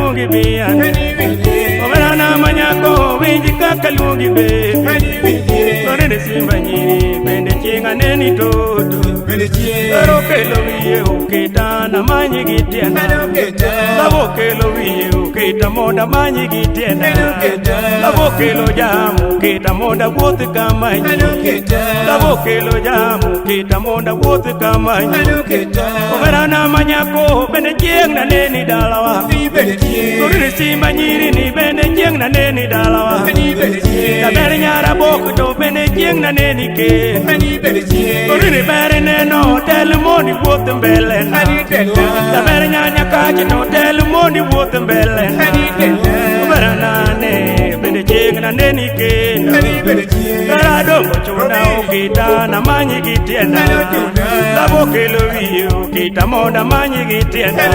luongi bian. Omera na manyako winji kaka luongi baby. Orine simba nyiri bende chieng' aneni toto. Ero kelo wiye oketa na manyi gi tienda. Lavo kelo wiye oketa mondo amanyi gi tienda. Lavo kelo jam oketa mondo awuoth kamanyi. Lavo kelo jam oketa mondo awuoth kamanyi. Omera na manyako bende chieng' naneni dalawa. Orine simba nyiri ni bende chieng' naneni dalawa. Jaber nyara bok to bende chieng' naneni ke. Orine ber neno tel mondi wuoth mbele na. Jaber nyanya kache to tel mondi wuoth mbele na. Omera nane bende chieng' naneni kendo. Kara dongo chuna oketa na manyi gi tienda. Lavo kelo wiye oketa mondo amanyi gi tienda.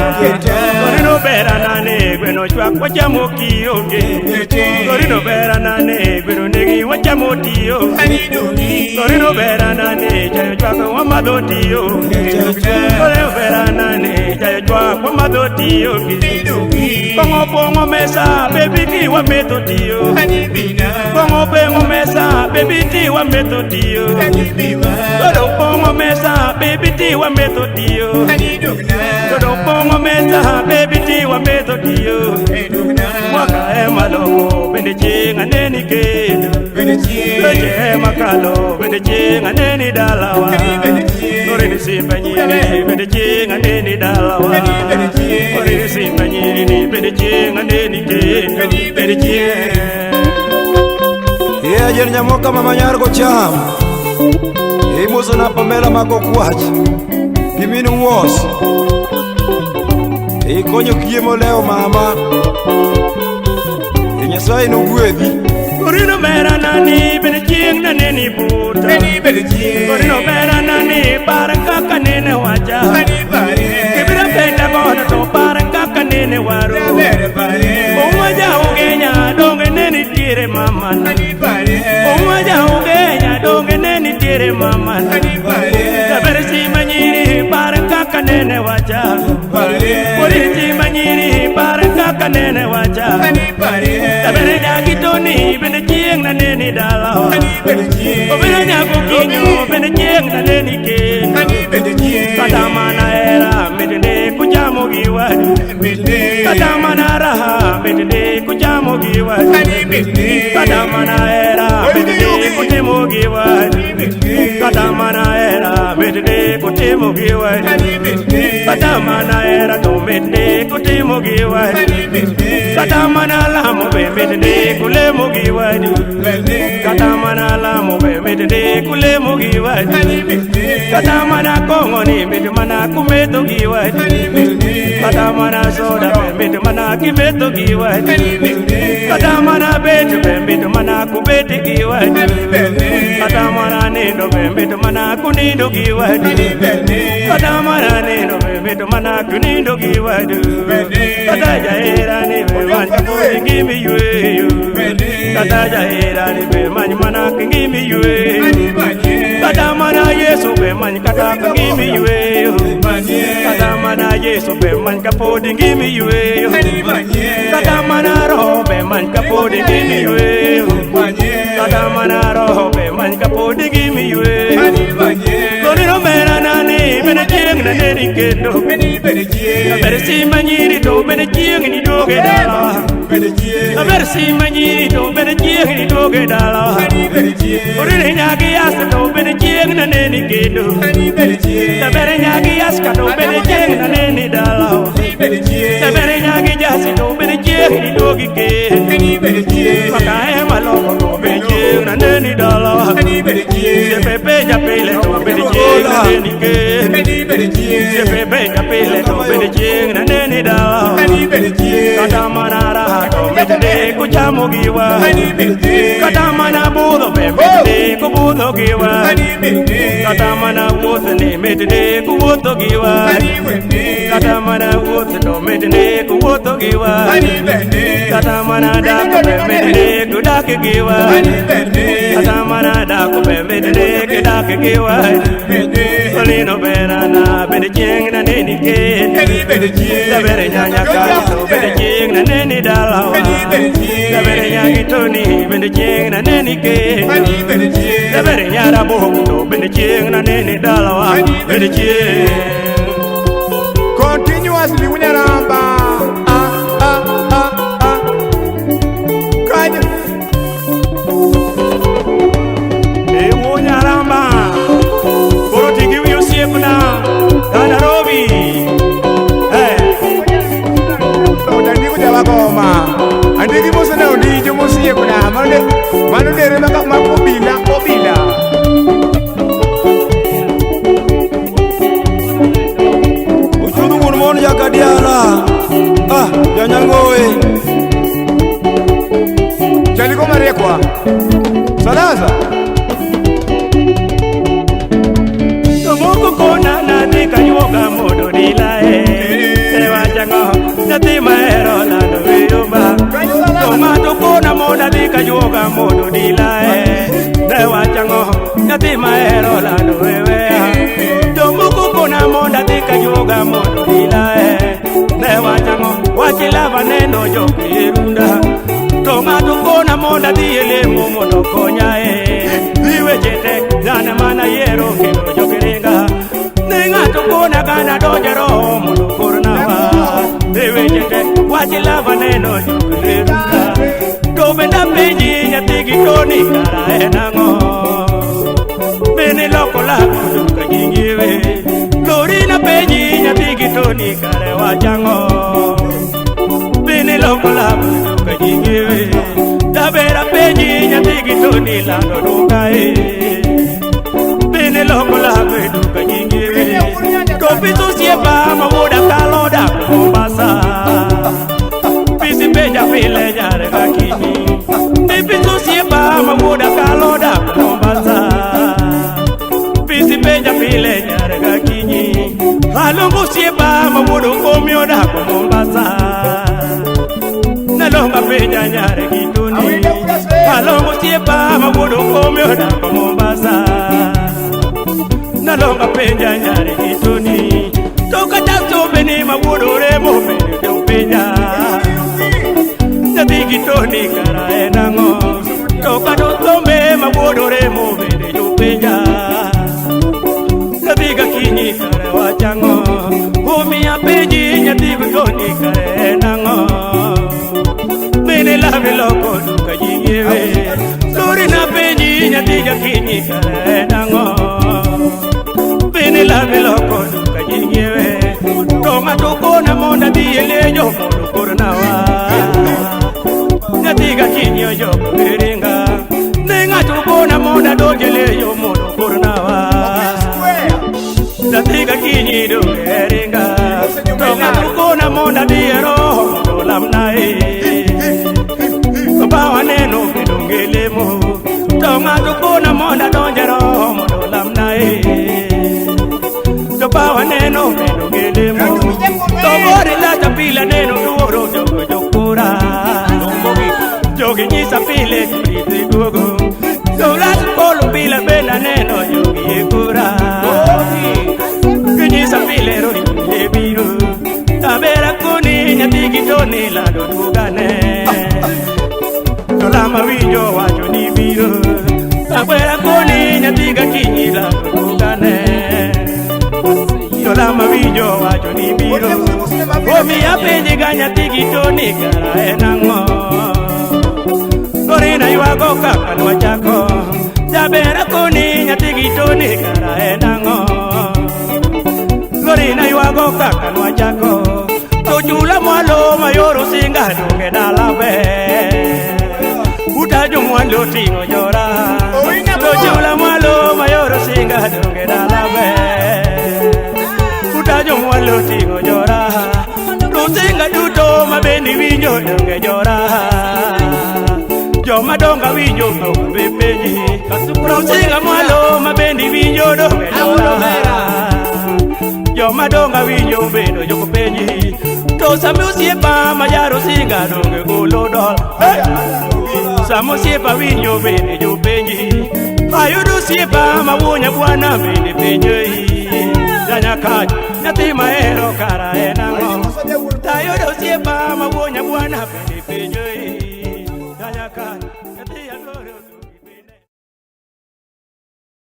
Torino bera nane gweno chwak wachamo kionge. Torino bera nane gweno negi wachamo tiyo. Torino bera nane chayo chwak wamadho tiyo. Torino bera nane chayo chwak wamadho tiyo. Kong'o pong'o mesa baby ti wametho tiyo. Kong'o pong'o mesa baby ti wametho tiyo. Todo pong'o mesa baby ti wametho tiyo. Todo pong'o mesa baby ti wametho tiyo. Mwaka ema loko bende chieng' aneni kendo. Weche ema kalo bende chieng' aneni dalawa. Orine simba nyiri bende chieng' aneni dalawa. Orine simba nyiri bende chieng' aneni kendo. Bende chieng'. Ye jen nyamoka mama nyar go cham. Imuso na Pamela mako kwach. Gimin wuos. Ikonyo kiemo leo mama. Nyasaye nogwedhi. Orino mera nani bende chieng' naneni buta. Orino mera nani par kaka nene wacha. Kibiro penda godo to par kaka nene waro. Owaja ugenya donge ne nitiere mamana. Owaja ugenya donge ne nitiere mamana. Jaber simba nyiri par kaka nene wacha. Orino simba nyiri par kaka nene wacha. Jaber nyagi toni bende chieng' naneni dalawa. Obiro nyako kinyo bende chieng' naneni kendo. Kata mana hera mitne kuchamo gi wadu. Kata mana raha mitne kuchamo gi wadu. Kata mana hera mitne kutimo gi wadu. Kata mana hera mitne kutimo gi wadu. Kata mana hera to mitne kutimo gi wadu. Kata mana lamo be mitne kulemo gi wadu. Kata mana lamo be mitne kulemo gi wadu. Kata mana kong'o ni mit mana kumetho gi wadu. Kata mana soda be mit mana kimetho gi wadu. Kata mana bet be mit mana kubet gi wadu. Kata mana nindo be mit mana kunindo gi wadu. Kata mana nindo be mit mana kunindo gi wadu. Kata jahera ni be many kapod ngimi yweyo. Kata jahera ni be many mana ngimi yweyo. Kata mana Yesu be many kata ngimi yweyo. Kata mana Yesu be many kapod ngimi yweyo. Kata mana Roho be many kapod ngimi yweyo. Kata mana Roho be many kapod ngimi yweyo. Torino mera nani bende chieng' naneni kendo. Aber simba nyiri to bende chieng' ni duoge dalawa. Aber simba nyiri to bende chieng' ni duoge dalawa. Orine nyagi yas to bende chieng' naneni kendo. Aber nyagi yas ka to bende chieng' naneni dalawa. Aber nyagi jasi to bende chieng' ni duogi kendo. Maka ema loko to bende chieng' naneni dalawa. Pepe japile to bende chieng' naneni kendo. Pepe japile to bende chieng' naneni dalawa. Kata mana raha to mitne kuchamo gi wadu. Kata mana budho be mitne kubudho gi wadu. Kata mana wuoth ni mitne kuwuotho gi wadu. Kata mana wuoth to mitne kuwuotho gi wadu. Kata mana dak be mitne kudak gi wadu. Kata mana dak be mitne kudak gi wadu. Olino berana bende chieng' naneni kendo. Jaber nyanya kacho to bende chieng' chieng' naneni dalawa. Jabere nyagi Tony bende chieng' naneni kendo. Jabere nyara bok bende chieng' naneni dalawa. Bende chieng'. Continuously unyaramba. Ah ah ah ah. Kanyo. Ewo nyaramba. Koro tigi wi osiepna. Nairobi. Andiki mosena odijo mosiepna mano dere maka obila obila. Ochudu wuon mon jakadiala. Ah, janyangoe. Chaliko mariekwa. Salaza. Tomoko kona nadi kayuoga mondo dilae. Ewachango nyathi mahero lando wiyomba. To ng'ato kona mondo adhi kayuoga mondo dilae. Ewachango nyathi mahero lando weweya. Jomoko kona mondo adhi kayuoga mondo dilae. Ewachango wach lava neno jok erunda. To ng'ato kona mondo adhi e lemo mondo konyae. Weche tek dhano mana yiero kendo jokiringa. Ne ng'ato kona kana donjo roho mondo kornawa. Weche tek wach lava neno jokiringa. To bende apenji nyathi gi Tony kara en ang'o? Bende loko lako duka ji ngiewe. Lorina penji nyathi gi Tony kare wach ang'o? Bende loko lako duka ji ngiewe. Dabera penji nyathi gi Tony lando duka e. Bende loko lako duka ji ngiewe. To piso osiepa ma wuoda kalo dak Mombasa. Pisi penja pile nyare gakinyi. Ni piso osiepa ma wuoda kalo dak Mombasa. Pisi penja pile nyare gakinyi. Alongo osiepa ma wuodo komi odak Mombasa. Nalonga penja nyare gi Tony. Alongo osiepa ma wuodo komi odak Mombasa. Nalonga penja nyare gi Tony. To kata sombe ma wuodo remo bende jopenja. Nyathi gi Tony kara en ang'o? To kata sombe ma wuodo remo bende jopenja. Nyathi gakinyi kare wach ang'o? Omiya penji nyathi gi Tony kare en ang'o? Bende lawi loko duka ji ngiewe. Lorina penji nyathi gakinyi kare en ang'o? Bende lawi loko duka ji ngiewe. To ng'ato kona mondo adhi e lenjo mondo kornawa. Nyathi gakinyi ojoko giringa. Ne ng'ato kona mondo adonj e lenjo mondo kornawa. Nyathi gakinyi donge ringa. To ng'ato kona mondo adhi e roho mondo olamnae. To ba waneno kidonge lemo. To ng'ato kona mondo adonj e roho mondo olamnae. To ba waneno kidonge lemo. To bori lata pile neno duoro jogo jokura. Jogi nyisa pile kudhi duogo. To lat polo pile bende aneno jogi e kura. Ginyisa pile rori e biro. Tabera koni nyathi gi Tony lando dugane. To lama winjo wacho ni biro. Tabera koni nyathi gakinyi lando dugane. To lama winjo wacho ni biro. Omiya penji ga nyathi gi Tony kara en ang'o? Lorina ywago kaka nwachako. Jabera koni nyathi gi Tony kara en ang'o? Lorina ywago kaka nwachako. To chula mwalo mayoro singa donge dala ber. Uta jomwalo ting'o jora. To chula mwalo mayoro singa donge dala ber. Uta jomwalo ting'o jora. To singa duto mabendi winjo donge jora. Joma dongo winjo donge penji. To singa mwalo mabendi winjo donge jora. Joma dongo winjo bende jok penji. To sama osiepa ma jaro singa donge golo dol. Sama osiepa winjo bende jopenji. Ayudo osiepa ma wuonya bwana bende penjoi. Janyakach nyathi mahero kara en ang'o? Tayo Kayudo osiepa ma wuo nyabwana bende penjo.